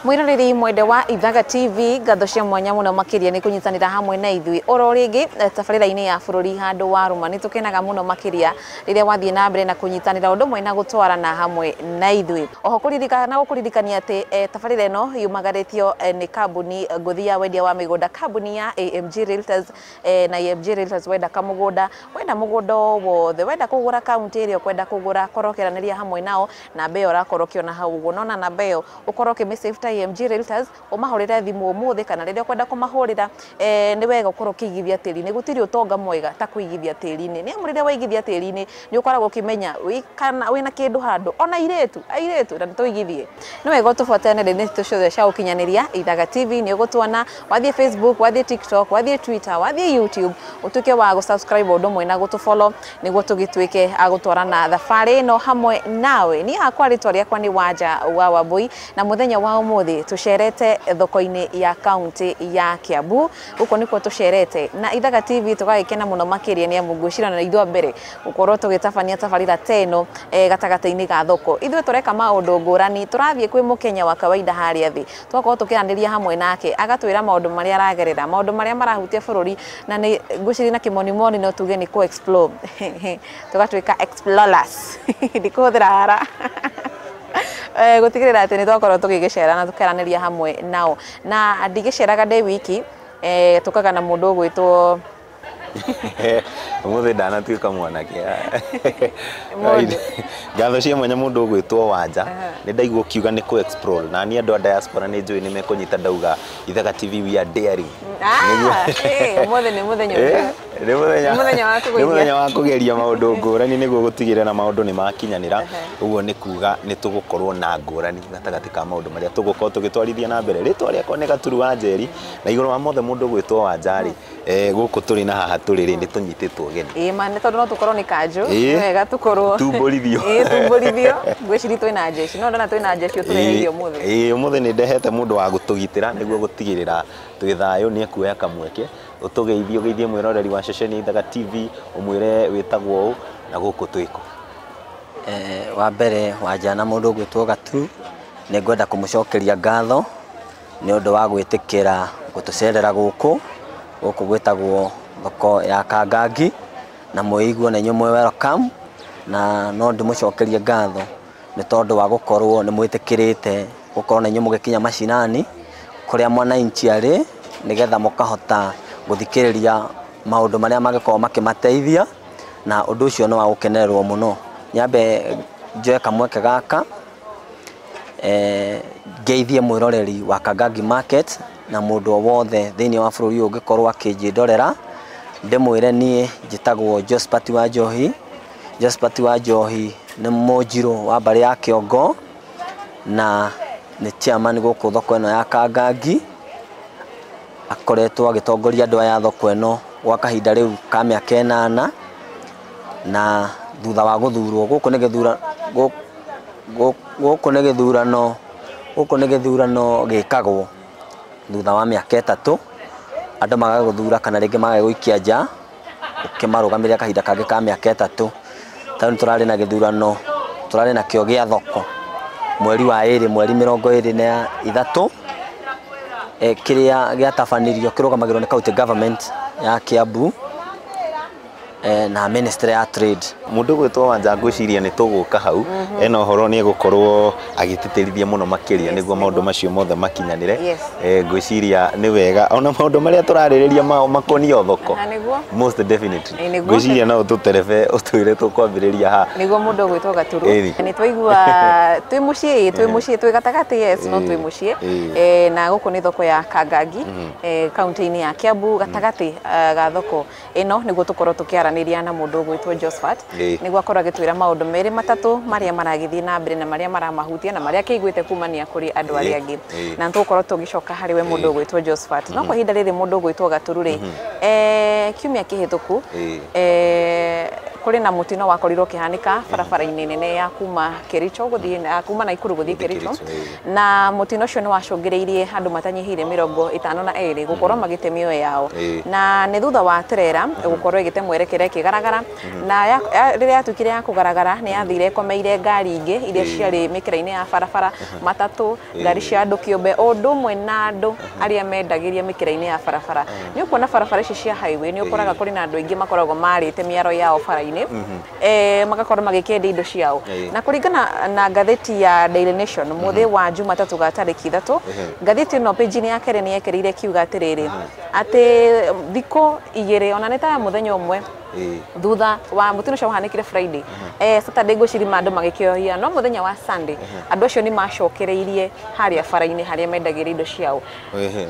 Mwiroreri mwende wa Ithaga TV, ngatho cia mwanya muno makiria ni kunyitanira hamwe na ithui oro ringi tabarira-ini ya bururi handu wa ruma. Ni tukenaga muno makiria riria wathie na mbere na kunyitanira undu mwe na gutwarana hamwe na ithui. Oho kuririkana gukuririkania ati tabarira ino yumagaritio ni kambuni nguthi ya wendia wa migunda, kambuni ya AMG Realtors. Na AMG Realtors, wenda kamugunda, wenda mugunda wothe, wenda kugura kaunti ĩrĩa ũkwenda kugura, korokeranĩria hamwe nao namba ĩyo ũrakorwo ũkĩona hau ũguo. Nona namba ĩyo ũkorwo ũkĩmĩsave ta AMG Realtors, ũmahũrĩre thimũ ũmũthĩ kana rĩrĩa ũkwenda kũmahũrĩra. Nĩ wega ũkorwo ũkĩigithia tĩri-inĩ, gũtirĩ ũtonga mwega ta kũigithia tĩri-inĩ, nĩ amu rĩrĩa waigithia tĩri-inĩ nĩ ũkoragwo ũkĩmenya kana wĩna kĩndũ handũ. Ona airĩtu na tũigithie, nĩ wega ũtũbuate nenda-inĩ citũ ciothe cia ũkinyanĩria. Ithaga TV nĩ ũgũtuona, wathiĩ Facebook, wathiĩ TikTok, wathiĩ Twitter, wathiĩ YouTube, ũtuĩke wa gũ-subscribe ũndũ ũmwe na gũtũ-follow nĩguo tũgĩtuĩke a gũtwarana thabarĩ ĩno hamwe nawe. Niĩ hakwa rĩtwa rĩakwa nĩ Wanja wa Wambui, na mũthenya wa ũmũthĩ tũcerete thoko-inĩ ya kaunti ya Kiambu. Gũkũ nĩkuo tũcerete na Ithaga TV, tũgagĩkena mũno makĩria nĩ amu ngwĩciria na ithuĩ a mbere gũkorwo tũgĩtabania tabarĩra ta ĩno gatagatĩ-inĩ ga thoko. Ithuĩ tũreka maũndũ ngũrani, tũrathiĩ kwĩ mũkenya wa kawaida harĩa thĩ, tũgakorwo tũkĩaranĩria hamwe nake, agatwĩra maũndũ marĩa aragerera, maũndũ marĩa marahutia bũrũri, na nĩ ngwĩciria na kĩmonimoni no tuge nĩ kũ explore, tũgatuĩka explorers, ndikũhũthĩra hara gũtigĩrĩra atĩ nĩ twakorwo tũgĩgĩcera na tũkaranĩria hamwe nao. Na ndigĩceraga ndĩ wiki, tũkaga na mũndũ ũgwĩtwo Umuthi ndanatuĩka mwanake. Mũndũ. Ngatho cia mwanya mũndũ ũgwĩtwo Wanja. Nĩ ndaigua ũkiuga nĩ kũ explore, na niĩ andũ a diaspora nĩ njũĩ nĩ mekũnyita ndauga Ithaga TV, we are daring. Ah, ũmũthĩ nĩ mũthenya ũrĩkũ? Nĩ mũthenya. Nĩ mũthenya wa nĩ kũgũithia. Mũthenya wa kũgeria maũndũ ngũrani nĩguo gũtigĩrĩra maũndũ nĩ makinyanĩra. Ũguo nĩ kuga nĩ tũgũkorwo na ngũrani gatagatĩ ka maũndũ marĩa tũgũkorwo tũgĩtwarithia na mbere. Rĩtwa rĩakwa nĩ Gaturu wa Njeri, na igũrũ wa mothe mũndũ ũgwĩtwo Wanja rĩ, gũkũ tũrĩ na haha tũrĩ rĩ, nĩ tũnyitĩtwo ũgeni. Ĩĩ ma, nĩ tondũ no tũkorwo nĩ kanjũ. Ĩĩ. Nĩ wega tũkorwo Tumbũrithio. Ĩĩ, tumbũrithio. Ngwĩciria twĩna jeshi, no ndona twĩna jeshi ũtũreheire ũmũthĩ. Ĩĩ, ũmũthĩ nĩ ndehete mũndũ wa gũtũgitĩra nĩguo gũtigĩrĩra twĩ thayũ. Nĩ ekuoya kamweke ũtũgeithie, ũgeithie mwĩroreri wa ceceni Ithaga TV, ũmwĩre wĩtagwo ũ na gũkũ twĩkũ. Wa mbere, Wanja na mũndũ ũgwĩtwo Gaturu, nĩ ngwenda kũmũcokeria ngatho nĩ ũndũ wa gwĩtĩkĩra gũtũcerera gũkũ. Gũkũ gwĩtagwo thoko ya Kangangi, na mwĩigue na inyuĩ mwĩ welcome, na no ndĩmũcokerie ngatho nĩ tondũ wa gũkorwo nĩ mwĩtĩkĩrĩte gũkorwo na inyuĩ mũgĩkinya macinani kũrĩa mwananchi arĩ, nĩgetha mũkahota gũthikĩrĩria maũndũ marĩa mangĩkorwo makĩmateithia, na ũndũ ũcio nĩ wa gũkenererwo mũno. Nyambe njoe kamweke gaka ngeithie mwĩroreri wa Kangangi Market na mũndũ o wothe thĩinĩ wa bũrũri ũyũ ũngĩkorwo akĩnjĩndorera, ndĩmwĩre niĩ njĩtagwo Josphat wa Njohi. Josphat wa Njohi nĩ mũnjirũ wa mbarĩ ya Kĩongo na nĩ chairman gũkũ thoko ĩno ya Kangangi. Akoretwo agĩtongoria andũ aya thoko ĩno gwa kahinda rĩu ka mĩaka 8, na thutha wa gũthurwo gũkũ nĩ gĩthura gũkũ nĩ gĩthurano, gũkũ nĩ gĩthurano gĩkagwo thutha wa mĩaka 3, andũ magagũthura kana rĩngĩ magagũikia nja ũkĩmarũgamĩrĩra kahinda kangĩ ka mĩaka 3. Tondũ tũrarĩ na gĩthurano tũrarĩ nakĩo gĩa thoko mweri wa 2, mweri 23, kĩrĩa gĩatabanirio kĩrũgamagĩrwo nĩ county government ya Kiambu na Ministry ya Trade. Mũndũ ũgwĩtwo Wanja, ngwĩciria nĩ tũgũka hau ena ũhoro nĩ egũkorwo agĩtĩtĩrithia mũno makĩria nĩguo maũndũ macio mothe makinyanĩre. Ngwĩciria nĩ wega ona maũndũ marĩa tũrarĩrĩria mao makoniĩ o thoko. Na nĩguo? Most definitely. Ĩ, nĩguo. Ngwĩciria no ũtũterebe ũtwĩre tũkwambĩrĩria ha. Nĩguo, mũndũ ũgwĩtwo Gaturu. Ĩni. Nĩ twaigua twĩ mũciĩ, twĩ mũciĩ, twĩ gatagatĩ, yes, no twĩ mũciĩ. Na gũkũ nĩ thoko ya Kangangi, kaunti-inĩ ya Kiambu, gatagatĩ ga thoko ĩno nĩguo tũkorwo tũkĩaranĩria na mũndũ ũgwĩtwo Josphat, nĩguo akorwo agĩtwĩra maũndũ merĩ matatũ marĩa maragĩthiĩ na mbere na marĩa maramahutia na marĩa akĩiguĩte kumania kũrĩ andũ arĩa angĩ. Na tũgũkorwo tũgĩcoka harĩ we mũndũ ũgwĩtwo Josphat, no kwa ihinda rĩrĩ, mũndũ ũgwĩtwo Gaturu rĩ, kiumia kĩhĩtũku Kũrĩ na mũtino wakorirwo ũkĩhanĩka barabara-inĩ nene ya kuma Kericho gũthiĩ kuma Naikuru gũthiĩ Kericho, na mũtino ũcio nĩ wacũngĩrĩirie andũ matanyihĩire 52 gũkorwo magĩte mĩoyo yao, na nĩ thutha wa terera gũkorwo ĩgĩte mwerekera ĩkĩgaragara, na rĩrĩa yatuĩkire ya kũgaragara nĩ yathire ĩkomeire ngari ingĩ iria ciarĩ mĩkĩra-inĩ ya barabara, matatũ, ngari cia andũ kĩũmbe, o ũndũ ũmwe na andũ arĩa mendagĩria mĩkĩra-inĩ ya barabara. Nĩ ũkuona barabara ici cia highway nĩ ũkoraga kũrĩ na andũ aingĩ makoragwo marĩte mĩaro yao bara-inĩ, magakorwo magĩkĩendia indo ciao. Na kũringana na ngathĩti ya Daily Nation mũthĩ wa Jumatatũ ga tarĩki 3, ngathĩti ĩno page-inĩ ya kerĩ nĩ yekĩrĩire kiuga atĩrĩrĩ, atĩ thikũ 2 ona nĩ ta mũthenya ũmwe thutha wa mũtino ũcio wahanĩkire Friday, Saturday ngwĩciria andũ magĩkĩohia, no mũthenya wa Sunday andũ acio nĩ macokereirie harĩa bara-inĩ harĩa mendagĩria indo ciao,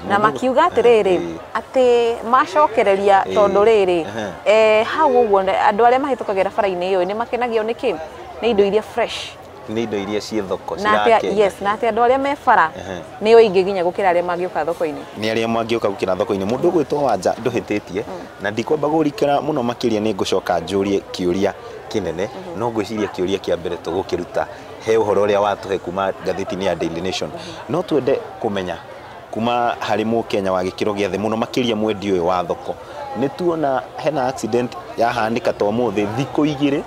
na makiuga atĩrĩrĩ atĩ macokereria tondũ rĩrĩ hau ũguo andũ arĩa mahĩtũkagĩra bara-inĩ ĩyo nĩ makenagio nĩ kĩ? Nĩ indo iria fresh, nĩ indo iria ciĩ thoko cirakenia. Yes, na atĩ andũ arĩa me bara nĩo aingĩ nginya gũkĩra arĩa mangĩũka thoko-inĩ. Nĩ arĩa mangĩũka gũkĩra thoko-inĩ. Mũndũ ũgwĩtwo Wanja ndũhĩtĩtie, na ndikwamba gũrikĩra mũno makĩria, nĩ ngũcoka njũrie kĩũria kĩnene, no ngwĩciria kĩũria kĩa mbere tũgũkĩruta he ũhoro ũrĩa watũhe kuma ngathĩti-inĩ ya Daily Nation. No twende kũmenya kuma harĩ mũkenya wa gĩkĩro gĩa thĩ mũno makĩria mwendi ũyũ wa thoko, nĩ tuona hena accident yahanĩka ta ũmũthĩ, thikũ 2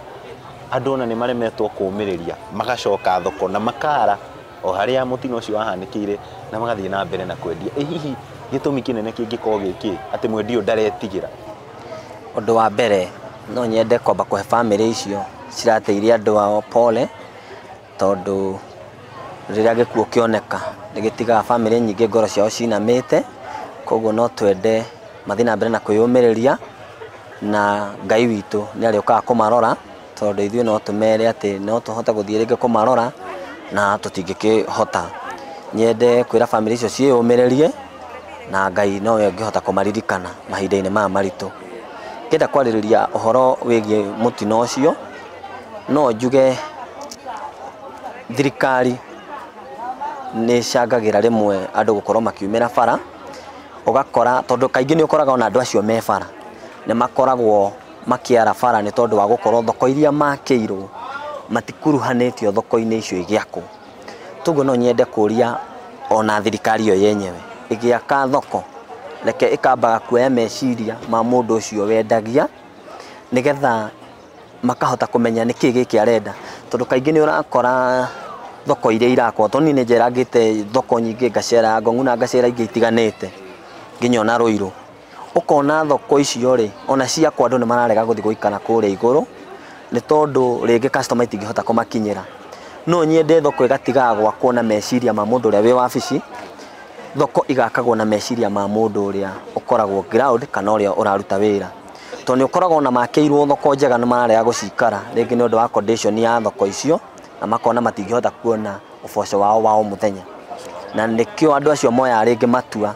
andũ ona nĩ maremetwo kũũmĩrĩria, magacoka thoko na makara o harĩa mũtino ũcio wahanĩkĩire na magathiĩ na mbere na kwendia. Ĩ hihi gĩtũmi kĩnene kĩngĩkorwo gĩkĩ atĩ mwendi ũyũ ndaretigĩra? Ũndũ wa mbere no nyende kwamba kũhe bamĩrĩ icio cirateithia andũ ao pole, tondũ rĩrĩa gĩkuũ kĩoneka nĩ gĩtigaga bamĩrĩ nyingĩ ngoro ciao cinamĩte. Koguo no twende mathiĩ na mbere na kwĩyũmĩrĩria, na Ngai witũ nĩ arĩũkaga kũmarora, tondũ ithuĩ no tũmere atĩ no tũhote gũthiĩ rĩngĩ kũmarora na tũtingĩkĩhota. Nyende kwĩra bamĩrĩ icio ciĩyũmĩrĩrie, na Ngai nowe ũngĩhota kũmaririkana mahinda-inĩ maya maritũ. Ngĩenda kwarĩrĩria ũhoro wĩgiĩ mũtino ũcio, no njuge thirikari nĩ ĩcangagĩra rĩmwe andũ gũkorwo makiumĩra bara, ũgakora tondũ kaingĩ nĩ ũkoraga ona andũ acio me bara nĩ makoragwo makĩara bara nĩ tondũ wa gũkorwo thoko iria makĩirwo matikuruhanĩtio thoko-inĩ icio igĩakwo. Toguo no nyende kũria ona thirikari ĩyo yenyewe ĩgĩaka thoko, reke ĩkambaga kuoya meciria ma mũndũ ũcio wendagia, nĩgetha makahota kũmenya nĩkĩ gĩkĩ arenda, tondũ kaingĩ nĩ ũrakora thoko iria irakwo, tondũ niĩ nĩ njerangĩte thoko nyingĩ, ngacera Ngong'u na ngacera ingĩ itiganĩte nginya ona Ruiru, ũkona thoko icio rĩ ona ciakwa andũ nĩ mararega gũthiĩ gũikara kũrĩa igũrũ nĩ tondũ rĩngĩ customer itingĩhota kũmakinyĩra. No nyende thoko ĩgatigaga gwakwo na meciria ma mũndũ ũrĩa wĩ wabici, thoko igakagwo na meciria ma mũndũ ũrĩa ũkoragwo ground kana ũrĩa ũraruta wĩra, tondũ nĩ ũkoragwo na makĩirwo thoko njega nĩ mararega gũcikara rĩngĩ nĩ ũndũ wa condition ya thoko icio, na makona matingĩhota kuona ũboco wao wa o mũthenya, na nĩkĩo andũ acio moyaga rĩngĩ matua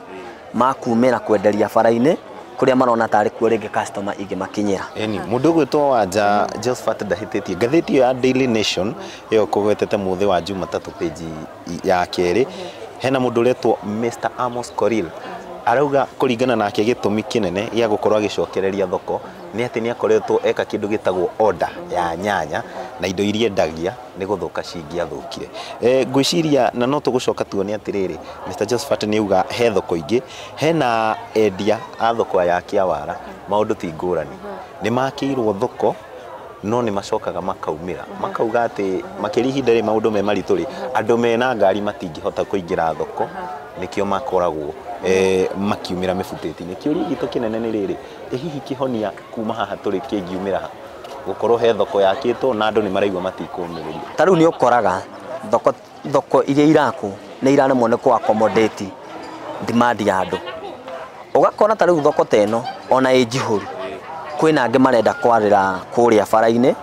ma kumĩra kwenderia bara-inĩ kũrĩa marona tarĩ kuo rĩngĩ customer ingĩmakinyĩra. Eni mũndũ ũgwĩtwo Wanja Josephat ndahĩtĩtie, ngathĩti ĩyo ya Daily Nation ĩyo kũgwetete mũthĩ wa Jumatatũ page ya kerĩ, hena mũndũ ũretwo Mr Amos Koril, arauga kũringana nake gĩtũmi kĩnene gĩa gũkorwo agĩcokereria thoko nĩ atĩ nĩ akoretwo eka kĩndũ gĩtagwo order ya nyanya na indo iria endagia nĩ gũthũka cingĩathũkire. Ngwĩciria na no tũgũcoka tuone atĩrĩrĩ, Mr Josephat nĩ auga he thoko ingĩ hena endia a thoko ya Kĩawara, maũndũ ti ngũrani, nĩ makĩirwo thoko no nĩ macokaga makaumĩra makauga atĩ makĩria ihinda rĩ maũndũ me maritũ rĩ, andũ mena ngari matingĩhota kũingĩra thoko, nĩkĩo makoragwo makiumĩra mĩbutĩti-inĩ. Kĩũria gitũ kĩnene nĩ rĩrĩ, ĩ hihi kĩhonia kuma haha tũrĩ kĩngiumĩra ha gũkorwo he thoko yakĩtwo na andũ nĩ maraigua matikũmĩrĩria? Ta rĩu nĩ ũkoraga thoko iria irakwo nĩ iraremwo nĩ kũ accommodate demand ya andũ, ũgakora ta rĩu thoko ta ĩno ona ĩ njihũru, kwĩna angĩ marenda kwarĩra kũrĩa bara-inĩ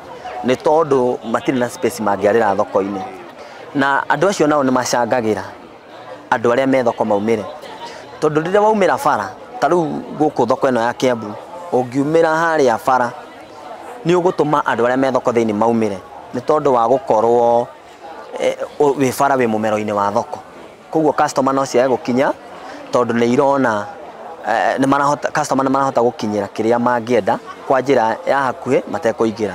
nĩ tondũ matirĩ na space mangĩarĩra thoko-inĩ, na andũ acio nao nĩ macangagĩra andũ arĩa me thoko maumĩre, tondũ rĩrĩa waumĩra bara ta rĩu gũkũ thoko ĩno ya Kiambu, ũngiumĩra harĩa bara nĩ ũgũtũma andũ arĩa me thoko thĩinĩ maumĩre nĩ tondũ wa gũkorwo wĩ bara wĩ mũmero-inĩ wa thoko, koguo customer no ciage gũkinya tondũ nĩ irona Nĩ marahota, customer nĩ marahota gũkinyĩra kĩrĩa mangĩenda kwa njĩra ya hakuhĩ matekũingĩra.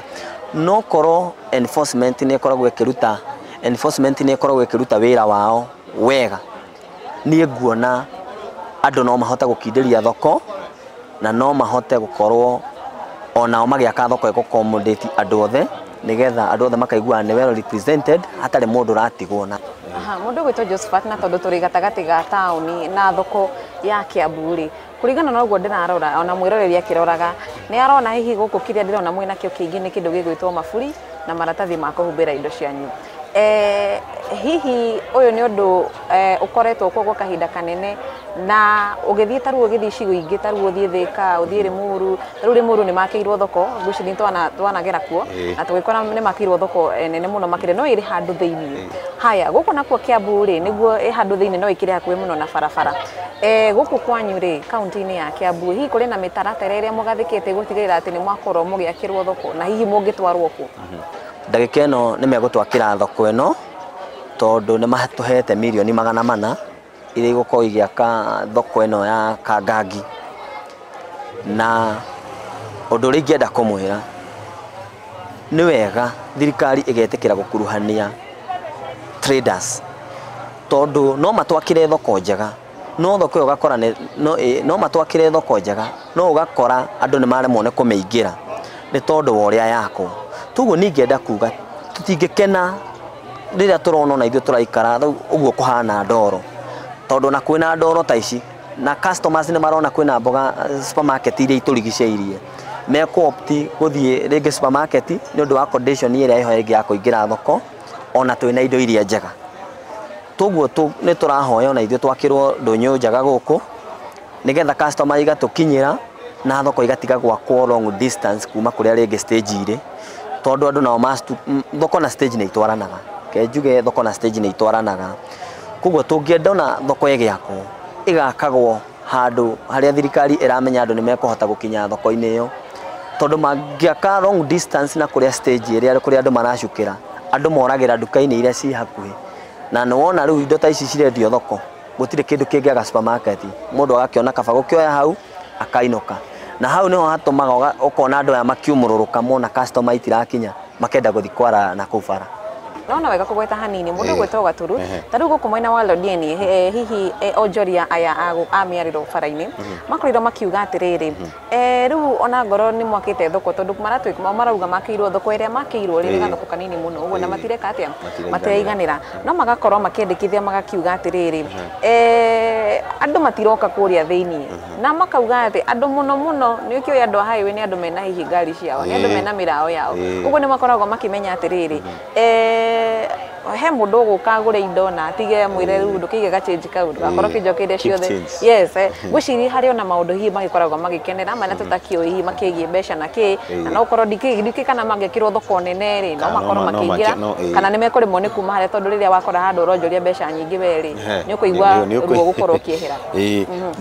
No korwo enforcement nĩ ĩkoragwo ĩkĩruta, enforcement nĩ ĩkoragwo ĩkĩruta wĩra wao wega, niĩ nguona andũ no mahote gũkindĩria thoko na no mahote gũkorwo onao magĩaka thoko ĩgũ accommodate andũ othe, nĩgetha andũ othe makaiguaga nĩ well represented, hatarĩ mũndũ ũratigwo na. Aha, mũndũ ũgwĩtwo Josephat, na tondũ tũrĩ gatagatĩ ga taũni na thoko ya Kiambu rĩ, kũringana na ũguo ndĩrarora, ona mwĩroreri akĩroraga nĩ arona hihi gũkũ kĩrĩa ndĩrona mwĩna kĩo kĩingĩ nĩ kĩndũ gĩgwĩtwo maburi na maratathi ma kũhumbĩra indo cianyu. Hihi ũyũ nĩ ũndũ ũkoretwo kuo gwa kahinda kanene, na ũgĩthiĩ ta rĩu ũgĩthiĩ icigo ingĩ, ta rĩu ũthiĩ Thĩka, ũthiĩ Rĩmuru, ta rĩu Rĩmuru nĩ makĩirwo thoko, ngwĩciria twanagera kuo na tũgĩkora nĩ makĩirwo thoko nene mũno makĩria, no ĩrĩ handũ thĩiniĩ. Haya, gũkũ nakuo Kiambu rĩ, nĩguo ĩ handũ thĩiniĩ no ĩkĩrĩ hakuhĩ mũno na barabara. Gũkũ kwanyu rĩ, kaunti-inĩ ya Kiambu, hihi kũrĩ na mĩtaratara ĩrĩa mũgathĩkĩte gũtigĩrĩra atĩ nĩ mwakorwo mũgĩakĩrwo thoko, na hihi mũngĩtwarwo kũ? Ndagĩka ĩno nĩ megũtwakĩra thoko ĩno, tondũ nĩ matũhete mirioni 400 iria igũkorwo igĩaka thoko ĩno ya Kangangi. Na ũndũ ũrĩa ingĩenda kũmwĩra, nĩ wega thirikari ĩgetĩkĩra gũkuruhania traders, tondũ no matwakĩre thoko njega, no thoko ĩyo ũgakora no matwakĩre thoko njega, no ũgakora andũ nĩ maremwo nĩ kũmĩingĩra nĩ tondũ wa ũrĩa yakwo. Toguo niĩ ingĩenda kuga tũtingĩkena rĩrĩa tũrona ona ithuĩ tũraikara rĩu ũguo kũhana ndoro, tondũ ona kwĩna ndoro ta ici na customers nĩ marona kwĩna mboga supermarket iria itũrigicĩirie, mekũ opt gũthiĩ rĩngĩ supermarket nĩ ũndũ wa condition ĩrĩa ĩho ĩngĩ ya kũingĩra thoko, ona twĩna indo iria njega. Toguo nĩ tũrahoya ona ithuĩ twakĩrwo ndũnyũ njega gũkũ, nĩgetha customer igatũkinyĩra na thoko igatiga gwakwo long distance kuma kũrĩa rĩngĩ stage irĩ, tondũ andũ nao thoko na stage nĩ itwaranaga. Ke njuge thoko na stage nĩ itwaranaga. Koguo tũngĩenda ona thoko ĩgĩakwo, ĩgakagwo handũ harĩa thirikari ĩramenya andũ nĩ mekũhota gũkinya thoko-inĩ ĩyo, tondũ mangĩaka long distance na kũrĩa stage ĩrĩa kũrĩa andũ maracukĩra, andũ moragĩra nduka-inĩ iria ci hakuhĩ. Na nĩ wona rĩu indo ta ici cirendio thoko, gũtirĩ kĩndũ kĩngĩaga supermarket, mũndũ agakĩona kaba gũkĩoya hau akainũka. Na hau nĩho hatũmaga ũkona andũ aya makiumũrũrũka mona customer itirakinya, makenda gũthiĩ kwara na kũu bara. Nona wega kũgweta hanini mũndũ gwĩtwo Gaturu, ta rĩu gũkũ mwena wa Lodieni, hihi onjoria aya a mĩarĩro bara-inĩ makorirwo makiuga atĩrĩrĩ, rĩu ona ngorwo nĩ mwakĩte thoko, tondũ maratuĩka marauga makĩirwo thoko ĩrĩa makĩirwo rĩ, nĩ gathoko kanini mũno ũguo na matireka atĩa, matiraiganĩra, no magakorwo makĩendekithia magakiuga atĩrĩrĩ, andũ matiroka kũrĩa thĩiniĩ, na makauga atĩ andũ mũno mũno nĩ ũkĩũĩ andũ a highway nĩ andũ mena hihi ngari ciao, nĩ andũ mena mĩraũ yao, ũguo nĩ makoragwo makĩmenya atĩrĩrĩ, he mũndũ ũgũka agũre indo na atige amwĩre rĩu ndũkĩige gachange kau, ndũgakorwo ũkĩnjokeria ciothe. Yes, ngwĩciria harĩ ona maũndũ hihi magĩkoragwo magĩkenera marĩa tũtakĩũĩ hihi makĩgiĩ mbeca na kĩ, na no ũkorwo ndikĩ kana mangĩkĩrwo thoko nene rĩ, no makorwo makĩingĩra kana nĩ mekũremwo nĩ kuma harĩa, tondũ rĩrĩa wakora handũ ũronjoria mbeca nyingĩ we rĩ, nĩ ũkũigua ruo gũkorwo ũkĩehera.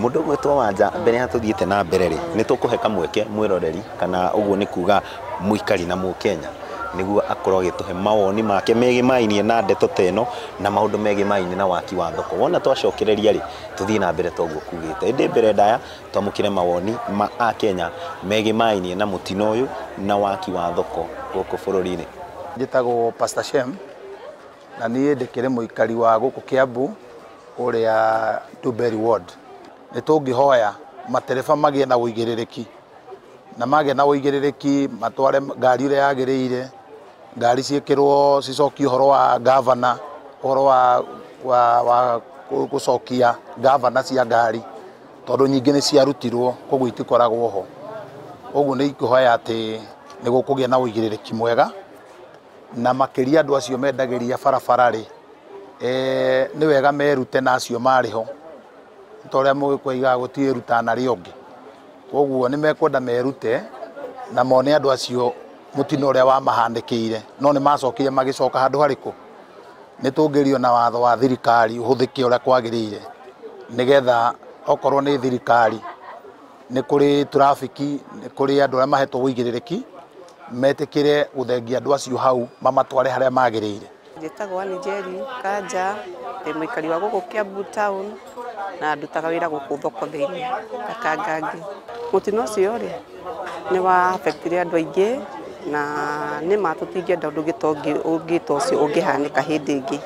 Mũndũ ũgwĩtwo Wanja, mbere ya tũthiĩte na mbere rĩ, nĩ tũkũhe kamweke mwĩroreri, kana ũguo nĩ kuga mũikari na mũkenya, nĩguo akorwo agĩtũhe mawoni make megĩmainie na ndeto ta ĩno na maũndũ megĩmainie na waki wa thoko. Wona twacokereria rĩ, tũthiĩ na mbere toguo kugĩte. Ĩndĩ mbere ndaya twamũkĩre mawoni ma akenya megĩmainie na mũtino ũyũ na waki wa thoko gũkũ bũrũri-inĩ. Njĩtagwo Pastor Shem na niĩ ndĩkĩrĩ mũikari wa gũkũ Kiambu kũrĩa Ndumberi Ward. Nĩ tũngĩhoya matereba magĩe na ũigĩrĩrĩki, na magĩa na ũigĩrĩrĩki matware ngari ũrĩa yagĩrĩire, ngari ciĩkĩrwo cicokie ũhoro wa gavana, ũhoro wa gũcokia gavana cia ngari, tondũ nyingĩ nĩ ciarutirwo koguo itikoragwo ho. Ũguo nĩ ingĩhoya atĩ nĩ gũkũgĩa na ũigĩrĩrĩki mwega, na makĩria andũ acio mendagĩria barabara rĩ, nĩ wega merute na acio marĩ ho, ta ũrĩa Mũgĩkũyũ oigaga gũtirĩ rutana rĩa ũngĩ. Koguo nĩ mekwenda merute na mone andũ acio mũtino ũrĩa wamahanĩkĩire, no nĩ macokire magĩcoka handũ harĩkũ. Nĩ tũngĩrio na watho wa thirikari ũhũthĩke ũrĩa kwagĩrĩire, nĩgetha okorwo nĩ thirikari nĩ kũrĩ trafiki, nĩ kũrĩ andũ arĩa mahetwo ũigĩrĩrĩki metĩkĩre gũthengia andũ acio hau mamatware harĩa magĩrĩire. Njĩtagwo Ann Njeri Kanja, ndĩ mũikari wa gũkũ Kiambu town, Na ndutaga wĩra gũkũ thoko thĩinĩ na Kangangi. Mũtino ũcio rĩ nĩ wa affectire andũ aingĩ na nĩ ma tũtingĩenda ũndũ ũngĩ ta ũcio ũngĩhanĩka hĩndĩ ĩngĩ.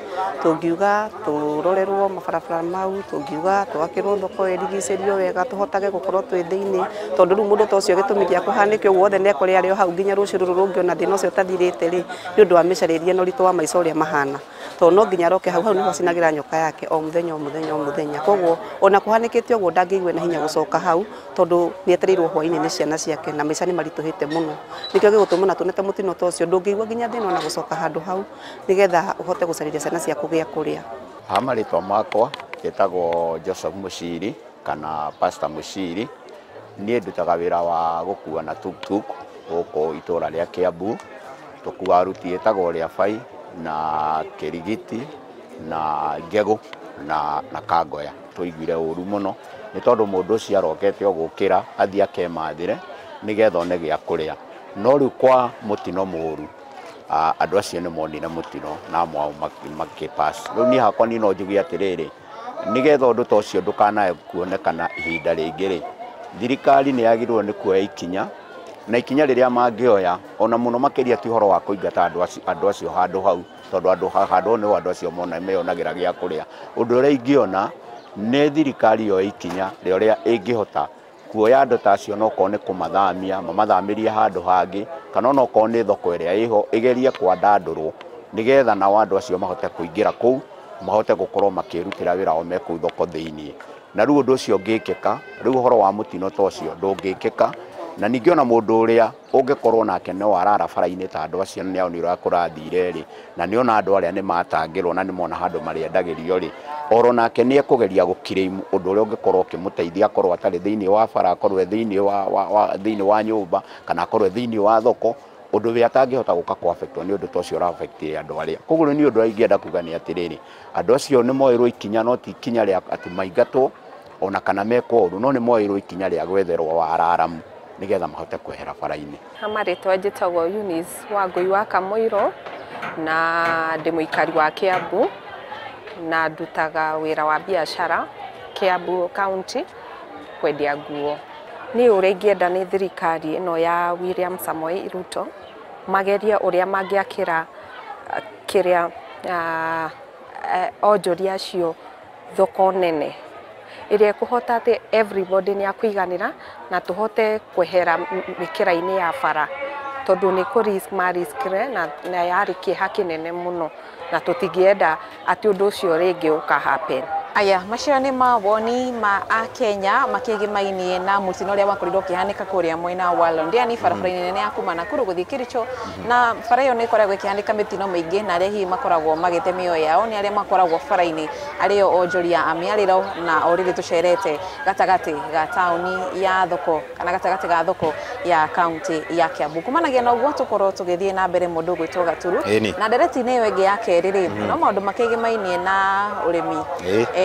Tũngiuga tũrorerwo mabarabara mau, tũngiuga twakĩrwo thoko ĩrigicĩrio wega tũhotage gũkorwo twĩ thĩinĩ, tondũ rĩu mũndũ ta ũcio gĩtũmi gĩa kũhanĩke ũguo wothe nĩ ekore arĩ o hau nginya rũciũ rũrũ rũngĩ ona thĩna ũcio ũtathirĩte rĩ, nĩ ũndũ wa mĩcarĩrie na ũritũ wa maica ũrĩa mahana, tondũ no nginya aroke hau, hau nĩho acinagĩra nyoka yake o mũthenya o mũthenya o mũthenya. Koguo ona kũhanĩkĩte ũguo ndangĩigua na hinya gũcoka hau, tondũ nĩ etereirwo hwaĩ-inĩ nĩ ciana ciake na maica nĩ maritũhĩte mũno. Nĩkĩo gĩgũtũma ona tuonete mũtino ta ũcio ndũngĩigua nginya thĩna ona gũcoka handũ hau nĩgetha ũhote gũcarĩria ciana ciaku gĩa kũrĩa. Ha marĩtwa makwa njĩtagwo Joseph Muciri kana Pastor Muciri. Niĩ ndutaga wĩra wa gũkua na tuktuk gũkũ itũra rĩa Kiambu. Tũkuaga aruti ĩtagwo rĩa Bai na Kĩrigiti na Ngegũ na Kangoya. Tũiguire ũru mũno nĩ tondũ mũndũ ũcio arokete o gũkĩra athiĩ akemathĩre nĩgetha one gĩa kũrĩa. No rĩu kwa mũtino mũru andũ acio nĩ monire mũtino na amwe ao makĩpass. Rĩu niĩ hakwa niĩ no njuge atĩrĩrĩ, nĩgetha ũndũ ta ũcio ndũkanae kuonekana ihinda rĩngĩ rĩ, thirikari nĩ yagĩrĩirwo nĩ kuoya ikinya, na ikinya rĩrĩa mangĩoya ona mũno makĩria ti ũhoro wa kũingata andũ acio handũ hau, tondũ handũ hau nĩho andũ acio meyonagĩra gĩa kũrĩa. Ũndũ ũrĩa ingĩona nĩ thirikari yoe ikinya rĩa ũrĩa ĩngĩhota kuoya andũ ta acio, onokorwo nĩ kũmathamia mamathamĩrie handũ hangĩ, kana onokorwo nĩ thoko ĩrĩa ĩho ĩgerie kwandandũrwo nĩgetha nao andũ acio mahote kũingĩra kũu, mahote gũkorwo makĩrutĩra wĩra wao me kũu thoko thĩiniĩ. Na rĩu ũndũ ũcio ũngĩkĩka, rĩu ũhoro wa mũtino ta ũcio ndũngĩkĩka. Na ningĩ ona mũndũ ũrĩa ũngĩkorwo nake no arara bara-inĩ ta andũ acio nĩ onire ũrĩa kũrathire rĩ, na nĩ ona andũ arĩa nĩ matangĩrwo na nĩ mona handũ marĩendagĩrio rĩ, oro nake nĩ ekũgeria gũclaim ũndũ ũrĩa ũngĩkorwo ũkĩmũteithia, akorwo atarĩ thĩiniĩ wa bara, akorwo e thĩiniĩ wa nyũmba, kana akorwo e thĩiniĩ wa thoko, ũndũ ũrĩa atangĩhota gũka kũ affect nĩ ũndũ ta ũcio ũra affect andũ arĩa. Koguo nĩ ũndũ ũrĩa ingĩenda kuga nĩ atĩrĩrĩ, andũ acio nĩ moerwo ikinya, no ti ikinya rĩa atĩ maingatwo ona kana mekwo ũru, no nĩ moerwo ikinya rĩa gwetherwo wararamu nĩgetha mahote kwehera bara-inĩ. Ha marĩtwa njĩtagwo Eunice Wangũi wa Kamũirũ na ndĩ mũikari wa Kiambu na ndutaga wĩra wa biacara Kiambu County kwendia nguo. Niĩ ũrĩa ingĩenda nĩ thirikari ĩno ya William Samoei Ruto magerie ũrĩa mangĩakĩra kĩrĩa onjoria acio thoko nene ĩrĩa ĩkũhota atĩ everybody nĩ akũiganĩra na tũhote kwehera mĩkĩra-inĩ ya bara, tondũ nĩ kũ risk mariskire na yarĩ kĩeha kĩnene mũno na tũtingĩenda atĩ ũndũ ũcio rĩngĩ ũka happen. Aya, macio nĩ mawoni ma akenya makĩgĩmainie na mũtino ũrĩa wakorirwo ũkĩhanĩka kũrĩa mwena wa Londiani barabara-inĩ nene ya kuma Nakuru gũthiĩ Kericho, na bara ĩyo nĩ ĩkoragwo ĩkĩhanĩka mĩtino mĩingĩ na arĩa hihi makoragwo magĩte mĩoyo yao nĩ arĩa makoragwo bara-inĩ arĩo onjoria a mĩarĩro, na o rĩrĩ tũcerete gatagatĩ ga taũni ya thoko kana gatagatĩ ga thoko ya kaunti ya Kiambu. Kumanagia na ũguo tũkorwo tũgĩthiĩ na mbere mũndũ ũgwĩtwo Gaturu na ndereti-inĩ ĩyo ĩngĩ ya kerĩ rĩ, no maũndũ makĩgĩmainie na ũrĩmi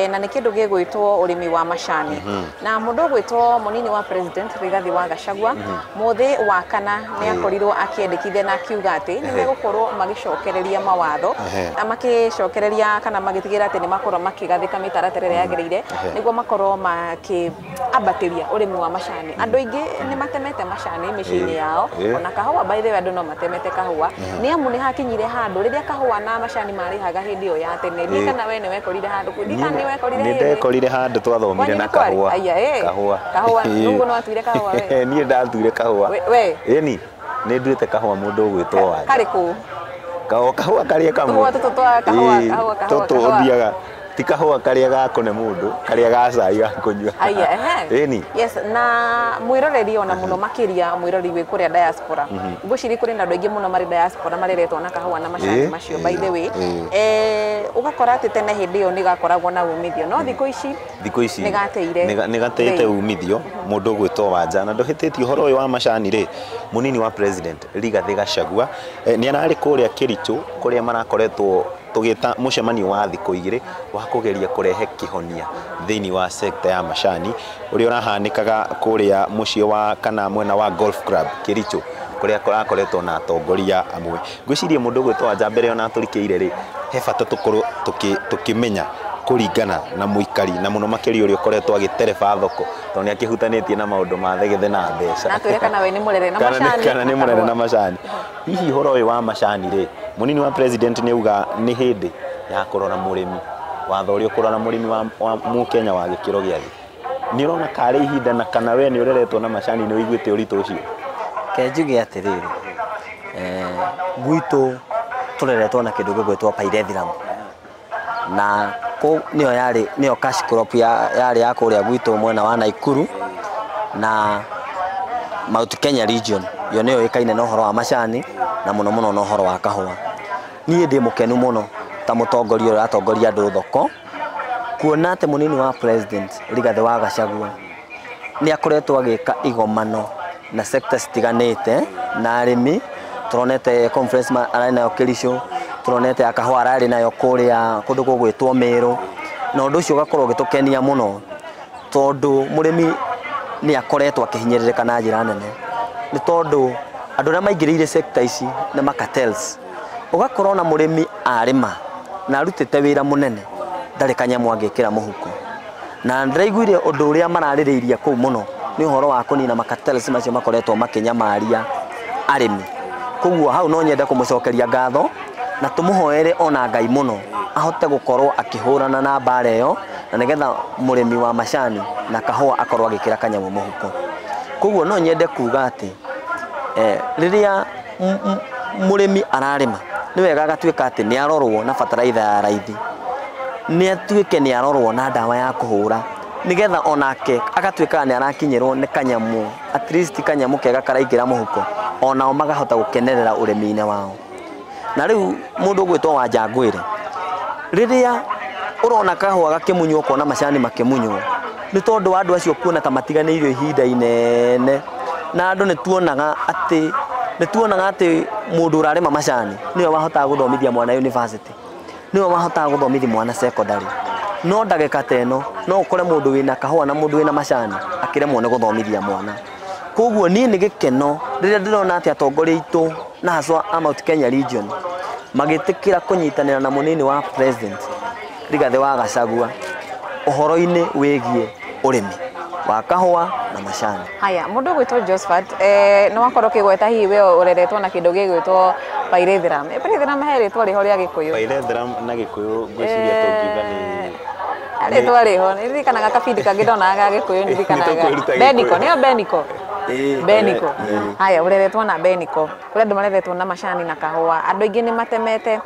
na nĩ kĩndũ gĩgwĩtwo ũrĩmi wa macani. Na mũndũ ũgwĩtwo mũnini wa president Rigathi wa Gachagua mũthĩ wa kana nĩ akorirwo akĩendekithia na akiuga atĩ nĩ megũkorwo magĩcokereria mawatho na makĩcokereria kana magĩtigĩrĩra atĩ nĩ makorwo makĩgathĩka mĩtaratara ĩrĩa yagĩrĩire nĩguo makorwo makĩambatĩria ũrĩmi wa macani. Andũ aingĩ nĩ matemete macani mĩciĩ-inĩ yao, ona kahũa, by the way, andũ no matemete kahũa nĩ amu nĩ hakinyire handũ rĩrĩa kahũa na macani marĩhaga hĩndĩ ĩyo ya tene. Ndiĩ kana we nĩ wekorire handũ kũu, ndiĩ kana nĩ wekorire Nĩ hĩndĩ ndekorire handũ twathomire na kahũa. Kahũa. Kahũa, nũguo nĩ watuire kahũa we? Niĩ ndatuire kahũa. We? Ĩni, nĩ nduĩte kahũa mũndũ ũgwĩtwo Wanja. Karĩ kũ? Kahũa karĩa kamwe. Tũhũa tũtũ twa kahũa, kahũa, kahũa, Tũtũ kahũa. ũthiaga ti kahũa karĩa gakũne mũndũ, karĩa ga cai ga kũnyua. Aya, ehe. Ĩni. Yes, na mwĩroreri ona mũno makĩria mwĩroreri wĩ kũrĩa diaspora. Ngwĩciria kũrĩ na andũ aingĩ mũno marĩ diaspora mareretwo na kahũa na macani macio, by the way. Ũgakora atĩ tene hĩndĩ ĩyo nĩ gakoragwo na umithio, no thikũ ici Thikũ ici nĩ gateire nĩ gateite bei. Umithio mũndũ ũgwĩtwo Wanja na ndũhĩtĩtie ũhoro ũyũ wa macani rĩ, mũnini wa president Rigathi Gachagua nĩ ararĩ kũrĩa Kericho kũrĩa marakoretwo tũgĩta mũcemanio wa thikũ igĩrĩ wa kũgeria kũrehe kĩhonia thĩinĩ wa sekta ya macani ũrĩa ũrahanĩkaga kũrĩa mũciĩ wa kana mwena wa Golf Club Kericho kũrĩa kũrakoretwo na atongoria amwe. Ngwĩciria mũndũ ũgwĩtwo Wanja mbere ona atũrikĩire rĩ, he bata tũkorwo tũkĩmenya Kũringana na mũikari na mũno makĩria ũrĩa ũkoretwo agĩtereba thoko, tondũ nĩ akĩhutanĩtie na maũndũ ma thegethe na mbeca. Na twĩre kana we nĩ mũrere na macani. Kana nĩ mũrere na macani. Hihi ũhoro ũyũ wa macani rĩ, mũnini wa president nĩ auga nĩ hĩndĩ ya kũrora mũrĩmi, watho ũrĩa ũkũrora mũrĩmi wa mũkenya wa gĩkĩro gĩa thĩ. Nĩ ũrona karĩ ihinda, na kana we nĩ ũreretwo na macani, nĩ ũiguĩte ũritũ ũcio? Ke njuge atĩrĩrĩ, gwitũ tũreretwo na kĩndũ gĩgwĩtwo pyrethrum, na kũ nĩyo yarĩ nĩyo cash crop ya yarĩ ya kũrĩa gwitũ mwena wa Naikuru na Mount Kenya region. Yo nĩyo ĩkaine na ũhoro wa macani na mũno mũno na ũhoro wa kahũa. Niĩ ndĩ mũkenu mũno ta mũtongoria ũrĩa ũratongoria andũ thoko, kuona atĩ mũnini wa president Rigathĩ wa Gachagua nĩ akoretwo agĩka igomano na sector citiganĩte na arĩmi. Tũronete conference ararĩ nayo Kericho, tũronete ya kahũa ararĩ nayo kũrĩa kũndũ gũgwĩtwo Meru, na ũndũ ũcio ũgakorwo ũgĩtũkenia mũno, tondũ mũrĩmi nĩ akoretwo akĩhinyĩrĩrĩka na njĩra nene, nĩ tondũ andũ arĩa maingĩrĩire sector ici nĩ ma cartels. Ũgakorwo na mũrĩmi arĩma na arutĩte wĩra mũnene, ndarĩ kanyamũ angĩkĩra mũhuko. Na ndĩraiguire ũndũ ũrĩa mararĩrĩirie kũu mũno nĩ ũhoro wa kũnina ma cartels macio makoretwo makĩnyamaria arĩmi. Koguo hau no nyende kũmũcokeria ngatho na tũmũhoere ona Ngai mũno ahote gũkorwo akĩhũrana na mbara ĩyo, na nĩgetha mũrĩmi wa macani na kahũa akorwo agĩkĩra kanyamũ mũhuko. Koguo no nyende kuga atĩ rĩrĩa mũrĩmi ararĩma, nĩ wega agatuĩka atĩ nĩ arorwo na bataraitha ya raithi, nĩ atuĩke nĩ arorwo na ndawa ya kũhũra, nĩgetha onake agatuĩka nĩ arakinyĩrwo nĩ kanyamũ, at least kanyamũ kega karaingĩra mũhuko, onao makahota gũkenerera ũrĩmi-inĩ wao. Na rĩu mũndũ ũgwĩtwo Wanja Ngwĩre, rĩrĩa ũrona kahũa gakĩmunywo, ũkona macani makĩmunywo, nĩ tondũ wa andũ acio kuona ta matiganĩirio ihinda inene. Na andũ nĩ tuonaga atĩ mũndũ ũrarĩma macani nĩwe wahotaga gũthomithia mwana university, nĩwe wahotaga gũthomithia mwana secondary, no ndagĩka ta ĩno no ũkore mũndũ wĩna kahũa na mũndũ wĩna macani akĩremwo nĩ gũthomithia mwana. Koguo niĩ nĩ gĩkeno rĩrĩa ndĩrona atĩ atongoria aitũ na haswa a Mount Kenya region magĩtĩkĩra kũnyitanĩra na mũnini wa president Rigathĩ wa Gachagua ũhoro-inĩ wĩgiĩ ũrĩmi wa kahũa na macani. Haya, mũndũ ũgwĩtwo Josephat, nĩ wakorwo ũkĩgweta hihi we ũreretwo na kĩndũ gĩgwĩtwo pyrethrum. Pyrethrum he rĩtwa rĩho rĩa Gĩkũyũ? Pyrethrum na Gĩkũyũ ngwĩciria tũngiuga nĩ Rĩtwa rĩho nĩririkanaga kabindi kangĩ ndonaga ga Gĩkũyũ, ndirikanaga. Nĩtũkwĩruta Gĩkũyũ. Beniko, nĩyo Beniko. Beniko. Haya, ũreretwo na Beniko. Kũrĩ andũ mareretwo na macani na kahũa. Andũ aingĩ nĩ matemete.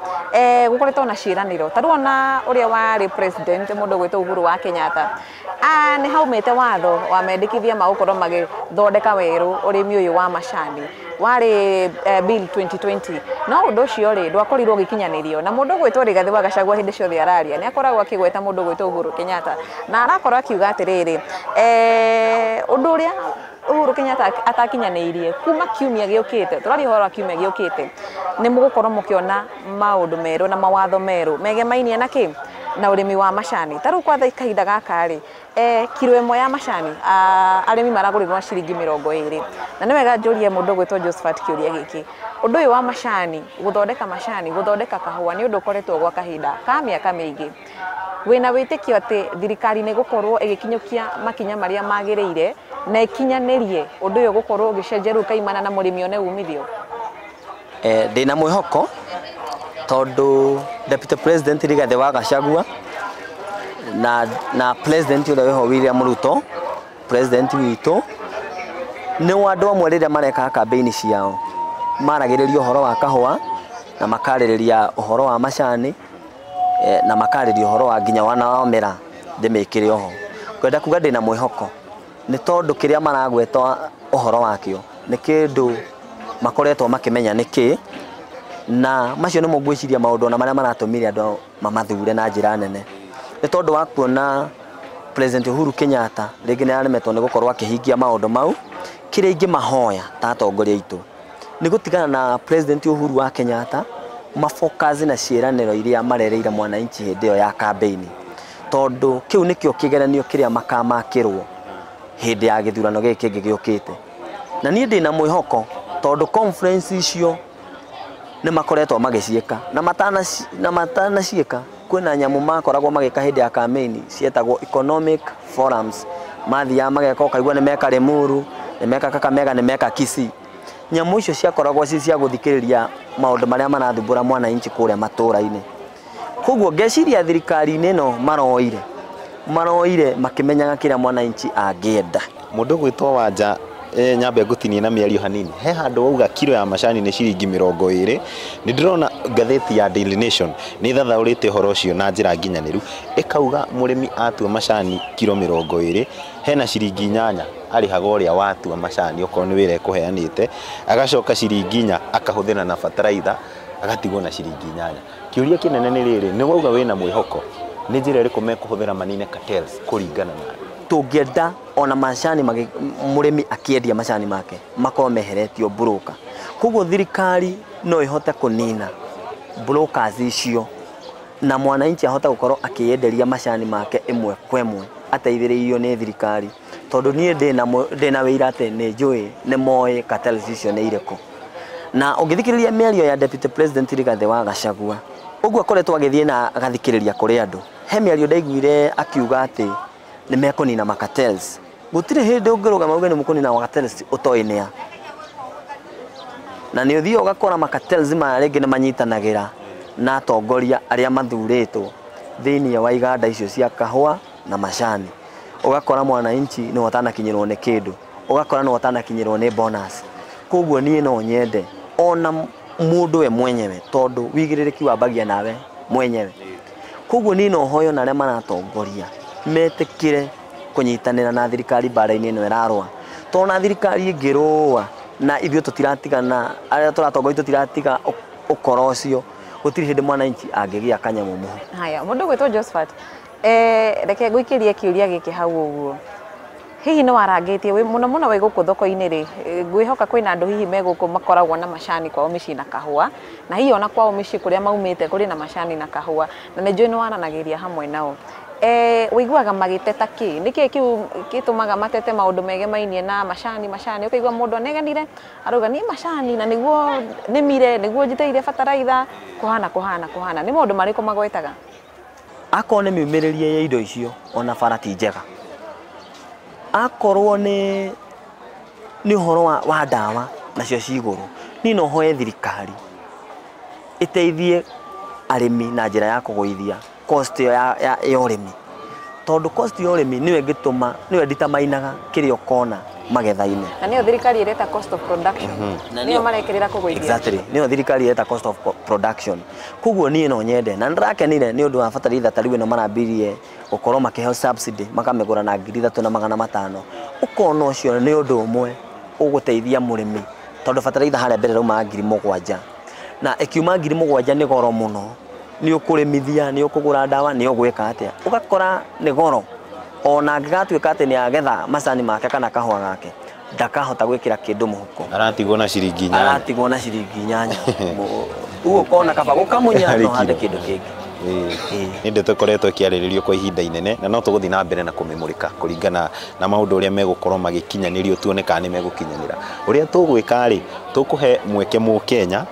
Gũkoretwo na ciĩranĩro. Ta rĩu ona ũrĩa warĩ president, mũndũ ũgwĩtwo Uhuru wa Kenyatta, nĩ haumĩte watho wa mendekithia ma gũkorwo magĩthondeka werũ ũrĩmi ũyũ wa macani, warĩ bill 2020, no ũndũ ũcio rĩ, ndwakorirwo ũgĩkinyanĩrio. Na mũndũ ũgwĩtwo Rigathĩ wa Gachagua hĩndĩ ciothe araria nĩ akoragwo akĩgweta mũndũ ũgwĩtwo Uhuru Kenyatta, na arakorwo akiuga atĩrĩrĩ, ũndũ ũrĩa Uhuru Kenyatta atakinyanĩirie, kuma kiumia gĩũkĩte, tũraria ũhoro wa kiumia gĩũkĩte, nĩ mũgũkorwo mũkĩona maũndũ merũ na mawatho merũ megemainie na kĩ na ũrĩmi wa macani. Ta rĩu kwa kahinda gaka rĩ, kiro ĩmwe ya macani arĩmi maragũrĩrwo na ciringi 20. Na nĩ wega njũrie mũndũ ũgwĩtwo Josephat kĩũria gĩkĩ: ũndũ ũyũ wa macani, gũthondeka macani, gũthondeka kahũa, nĩ ũndũ ũkoretwo gwa kahinda ka mĩaka mĩingĩ. Wĩna wĩtĩkio atĩ thirikari nĩ gũkorwo ĩgĩkinyũkia makinya marĩa magĩrĩire na ĩkinyanĩrie ũndũ ũyũ gũkorwo ũgĩcenjia rĩu kaimana na mũrĩmi one umithio? Ndĩna mwĩhoko, tondũ Deputy President Rigathĩ wa Gachagua na president ũrĩa wĩho William Ruto, president witũ, nĩ wa andũ amwe rĩrĩa mareka campaign ciao maragĩrĩria ũhoro wa kahũa na makarĩrĩria ũhoro wa macani, na makarĩria ũhoro wa nginya wana wa mĩraa ndĩmĩkĩre oho. Ngwenda kuga ndĩna mwĩhoko, nĩ tondũ kĩrĩa maragweta ũhoro wakĩo nĩ kĩndũ makoretwo makĩmenya nĩ kĩ, na macio nĩmo ngwĩciria maũndũ ona marĩa maratũmire andũ mamathure na njĩra nene, nĩ tondũ wa kuona President Uhuru Kenyatta rĩngĩ nĩ aremetwo nĩ gũkorwo akĩhingia maũndũ mau. Kĩrĩa ingĩmahoya ta atongoria aitũ nĩ gũtigana na President Uhuru wa Kenyatta, mafocus na ciĩranĩro iria marereire mwananchi hĩndĩ ĩyo ya campaign, tondũ kĩu nĩkĩo kĩgeranio kĩrĩa makamakĩrwo hĩndĩ ya gĩthurano gĩkĩ kĩngĩ gĩũkĩte. Na niĩ ndĩna mwĩhoko, tondũ conference icio Nĩ makoretwo magĩciĩka na matanaciĩka kwĩna nyamũ makoragwo magĩka hĩndĩ ya campaign cietagwo economic forums. Mathiaga mageka ũkaigua nĩ meka Limuru, nĩ meka Kakamega, nĩ meka Kisii. Nyamũ icio ciakoragwo ci cia gũthikĩrĩria maũndũ marĩa marathumbũra mwananchi kũrĩa matũũra-inĩ. Koguo ngeciria thirikari-inĩ ĩno maroire makĩmenyaga kĩrĩa mwananchi angĩenda. Mũndũ gwĩtwo Wanja, nyambe ngũtinie na mĩario hanini. He handũ wauga kiro ya macani nĩ ciringi 20. Nĩ ndĩrona ngathĩti ya Daily Nation nĩ ĩthathaũrĩte ũhoro ũcio na njĩra nginyanĩru, ĩkauga mũrĩmi atua macani kiro 20 hena ciringi 8 arĩhaga ũrĩa watua macani okorwo nĩ wĩra ekũheanĩte, agacoka ciringi 4 akahũthĩra na bataraitha, agatigwo na ciringi 8. Kĩũria kĩnene nĩ rĩrĩ, nĩ wauga wĩna mwĩhoko, nĩ njĩra ĩrĩkũ mekũhũthĩra manine cartels kũringana na tũngĩenda ona macani mũrĩmi akĩendia macani make makorwo meheretio broker. Koguo thirikari no ĩhote kũnina brokers icio na mwananchi ahote gũkorwo akĩenderia macani make ĩmwe kwa ĩmwe ateithĩrĩirio nĩ thirikari, tondũ niĩ ndĩna wĩira atĩ nĩ njũĩ nĩ moĩ cartels icio nĩ irĩkũ. Na ũngĩthikĩrĩria mĩario ya Deputy President Rigathĩ wa Gachagua ũguo akoretwo agĩthiĩ na agathikĩrĩria kũrĩ andũ, he mĩario ndaiguire akiuga atĩ nĩ mekũnina macartels. Gũtirĩ hĩndĩ ũngĩrũgama uge nĩ mũkũnina macartels ũtoĩ nĩa. Na nĩ ũthiaga ũgakora macartels maya rĩngĩ nĩ manyitanagĩra na atongoria arĩa mathurĩtwo thĩinĩ wa iganda icio cia kahũa na macani. Ũgakora mwananchi nĩwe ũtanakinyĩrwo nĩ kĩndũ, ũgakora nĩwe ũtanakinyĩrwo nĩ bonus. Koguo niĩ no nyende ona mũndũ we mwenyewe, tondũ wĩigĩrĩrĩki wambagia nawe mwenyewe. Koguo niĩ no hoyo na arĩa maratongoria metĩkĩre kũnyitanĩra na thirikari mbara-inĩ ĩno ĩrarũa, tondũ na thirikari ĩngĩrũa na ithuĩ tũtiratigana, arĩa tũratongoria tũtiratiga ũkora ũcio, gũtirĩ hĩndĩ mwananchi angĩgĩa kanyamũ mũhu. Haya, mũndũ gwĩtwo Josephat, reke ngũikĩrie kĩũria gĩkĩ hau ũguo. Hihi nĩ warangĩtie wĩ mũno mũno wĩ gũkũ thoko-inĩ rĩ, ngwĩhoka kwĩna andũ hihi me gũkũ makoragwo na macani kwao mĩciĩ na kahũa, na hihi ona kwao mĩciĩ kũrĩa maumĩte kũrĩ na macani na kahũa, na nĩ njũĩ nĩ waranagĩria hamwe nao. Wĩiguaga magĩteta kĩ? Nĩkĩ kĩu gĩtũmaga matete maũndũ megemainie na macani macani? Ũkaigua mũndũ anegenire arauga niĩ macani na nĩguo nĩmire, nĩguo njitĩire bataraitha, kũhana kũhana kũhana. Nĩ maũndũ marĩkũ magwetaga? Akorwo nĩ miumĩrĩrie ya indo icio ona bara ti njega, akorwo nĩ ũhoro wa ndawa nacio ci igũrũ, niĩ no hoe thirikari ĩteithie arĩmi na njĩra ya kũgũithia cost ĩyo ya ũrĩmi, tondũ cost ya ũrĩmi nĩyo ĩngĩtũma, nĩyo ĩnditamainaga kĩrĩa ũkona magetha-inĩ. Na nĩyo thirikari ĩreta cost of production. Nĩyo marekĩrĩra kũgũithia. Exactly, nĩyo thirikari ĩreta cost of production. Koguo niĩ no nyende na nĩndĩrakenire nĩ ũndũ wa bataraitha ta rĩu ĩno marambirie gũkorwo makĩheo subsidy makamĩgũra na 3500. Ũkona ũcio nĩ ũndũ ũmwe ũgũteithia mũrĩmi, tondũ bataraitha harĩa mbere raumaga 7,000 na ĩkiuma 7,000 nĩ goro mũno, nĩ ũkũrĩmithia, nĩ ũkũgũra ndawa, nĩ ũgwĩka atĩa, ũgakora nĩ goro. Ona angĩgatuĩka atĩ nĩ agetha macani make kana kahũa gake, ndakahota gwĩkĩra kĩndũ mũhuko, aratigwo na ciringi 8, aratigwo na ciringi 8. Ũguo ũkona kaba gũkamunya no hande kĩndũ kĩngĩ. Nĩ ndeto ĩkoretwo ĩkĩarĩrĩrio kwa ihinda inene na no tũgũthiĩ na mbere na kũmĩmũrĩka kũringana na maũndũ ũrĩa megũkorwo magĩkinyanĩrio, tuone kana nĩ megũkinyanĩra. Ũrĩa tũgwĩka rĩ, tũkũhe mweke Mũkenya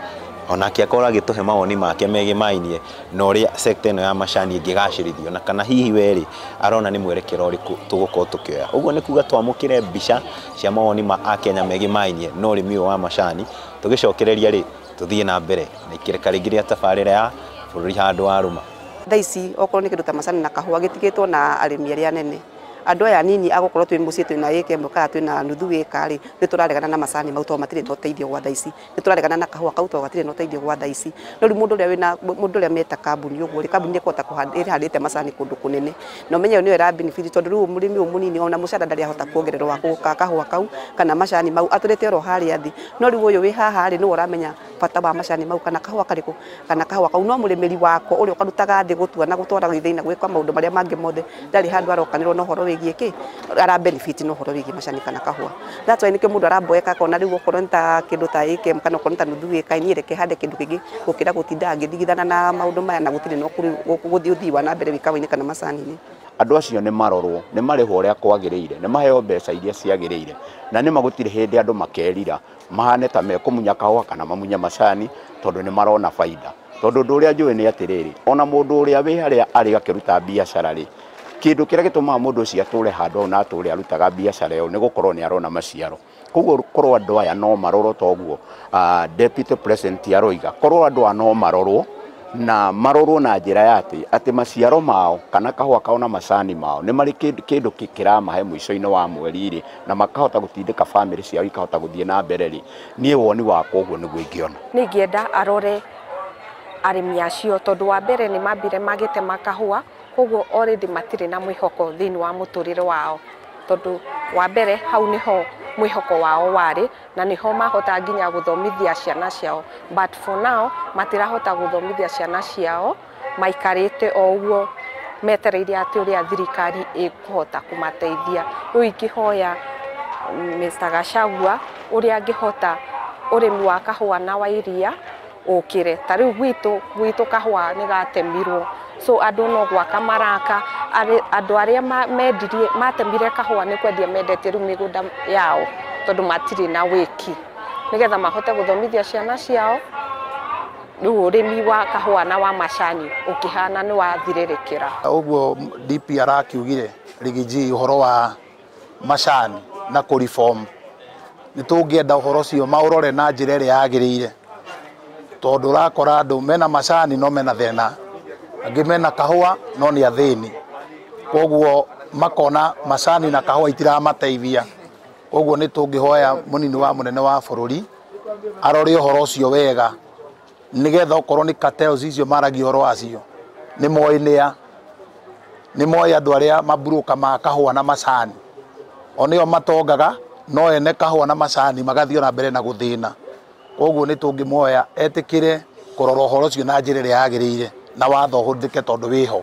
onake akorwo agĩtũhe mawoni make megemainie na ũrĩa sector ĩno ya macani ĩngĩgacĩrithio, na kana hihi we rĩ arona nĩ mwerekero ũrĩkũ tũgũkorwo tũkĩoya. Ũguo nĩ kuga twamũkĩre mbica cia mawoni ma Akenya megemainie na ũrĩmi ũyũ wa macani, tũgĩcokereria rĩ tũthiĩ na mbere na ikĩreka rĩngĩ rĩa tabarĩra ya bũrũri handũ wa rũma. Thaa ici okorwo nĩ kĩndũ ta macani na kahũa gĩtigĩtwo na arĩmi arĩa anene, andũ aya anini agũkorwo twĩ mũciĩ twĩna ĩka ĩmwe kana twĩna nuthu ĩka rĩ, nĩ tũraregana na macani mau tondũ matirĩ na ũteithio gwa thaa ici, nĩ tũraregana na kahũa kau tondũ gatirĩ na ũteithio gwa thaa ici. No rĩu mũndũ ũrĩa wĩna mũndũ ũrĩa meta kambuni ũguo rĩ, kambuni ĩkũhota kũhanda ĩhandĩte macani kũndũ kũnene, na ũmenye nĩyo ĩra benefit, tondũ rĩu mũrĩmi ũyũ mũnini ona mũcara ndarĩ ahota kuongererwo wa kũgũra kahũa kau kana macani mau, atũrĩte oro harĩa thĩ. No rĩu ũyũ wĩ haha rĩ, nĩwe ũramenya bata wa macani mau kana kahũa karĩkũ kana kahũa kau. No mũrĩmĩri wako ũrĩa ũkarutaga thĩ gũtua na gũtwara gĩthĩi na gwĩka maũndũ marĩa mangĩ mothe, ndarĩ handũ arokanĩrwo na ũhoro wĩgiĩ kĩ ara benefit na ũhoro wĩgiĩ macani kana kahũa. That's why nĩkĩo mũndũ aramboeka akona rĩu okorwo nĩ ta kĩndũ ta ĩka kana okorwo nĩ ta nuthu ĩka, niĩ reke hande kĩndũ kĩngĩ gũkĩra gũtinda ngĩthigithana na maũndũ maya na gũtirĩ na gũthiĩ ũthii wa na mbere wĩ kahũa-inĩ kana macani-inĩ. Andũ acio nĩ marorwo, nĩ marĩhwo ũrĩa kwagĩrĩire, nĩ maheo mbeca iria ciagĩrĩire, na nĩ ma gũtirĩ hĩndĩ andũ makerira mahane ta mekũmunya kahũa kana mamunye macani, tondũ nĩ marona baida. Tondũ ũndũ ũrĩa njũĩ nĩ atĩrĩrĩ, ona mũndũ ũrĩa wĩ harĩa arĩ akĩruta biacara rĩ, kĩndũ kĩrĩa gĩtũmaga mũndũ ũcio atũre handũ hau na atũre arutaga biacara ĩyo nĩ gũkorwo nĩ arona maciaro. Koguo korwo andũ aya no marorwo toguo Deputy President aroiga, korwo andũ aya no marorwo na marorwo na njĩra ya atĩ maciaro mao kana kahũa kao na macani mao nĩ marĩ kĩndũ kĩramahe mũico-inĩ wa mweri rĩ, na makahota gũtindĩka bamĩrĩ ciao ikahota gũthiĩ na mbere rĩ, niĩ woni wakwa ũguo nĩguo ingĩona. Nĩ ingĩenda arore arĩmi acio tondũ wa mbere nĩ mambire magĩtema kahũa, koguo already matirĩ na mwĩhoko thĩinĩ wa mũtũrĩre wao, tondũ wa mbere hau nĩho mwĩhoko wao warĩ na nĩho mahota nginya gũthomithia ciana ciao, but for now matirahota gũthomithia ciana ciao, maikarĩte o ũguo metereire atĩ ũrĩa thirikari ĩkũhota kũmateithia. Rĩu ingĩhoya Mr. Gachagua ũrĩa angĩhota ũrĩmi wa kahũa na wa iria ũkĩre. Ta rĩu gwitũ kahũa nĩ gatemirwo, so andũ no gwaka maraka, andũ arĩa mendirie matemire kahũa nĩ kwendia mendetie rĩu mĩgũnda yao tondũ matirĩ na wĩki, nĩgetha mahote gũthomithia ciana ciao. Rĩu ũrĩmi wa kahũa na wa macani ũkĩhana nĩ wathirĩrĩkĩra. Ũguo DP arakiugire Rigiji ũhoro wa macani na kũ reform, nĩ tũngĩenda ũhoro ũcio maũrore na njĩra ĩrĩa yagĩrĩire, tondũ ũrakora andũ mena macani no mena thĩna, angĩ mena kahũa no nĩ athĩni, koguo makona macani na kahũa itiramateithia. Koguo nĩ tũngĩhoya mũnini wa mũnene wa bũrũri arore ũhoro ũcio wega, nĩgetha okorwo nĩ cartels icio maragia ũhoro wacio, nĩ moĩ nĩa, nĩ moĩ andũ arĩa maburoka ma kahũa na macani, o nĩo matongaga no ene kahũa na macani magathiĩ na mbere na gũthĩna. Koguo nĩ tũngĩmoya etĩkĩre kũrora ũhoro ũcio na njĩra ĩrĩa yagĩrĩire na watho ũhũthĩke tondũ wĩho.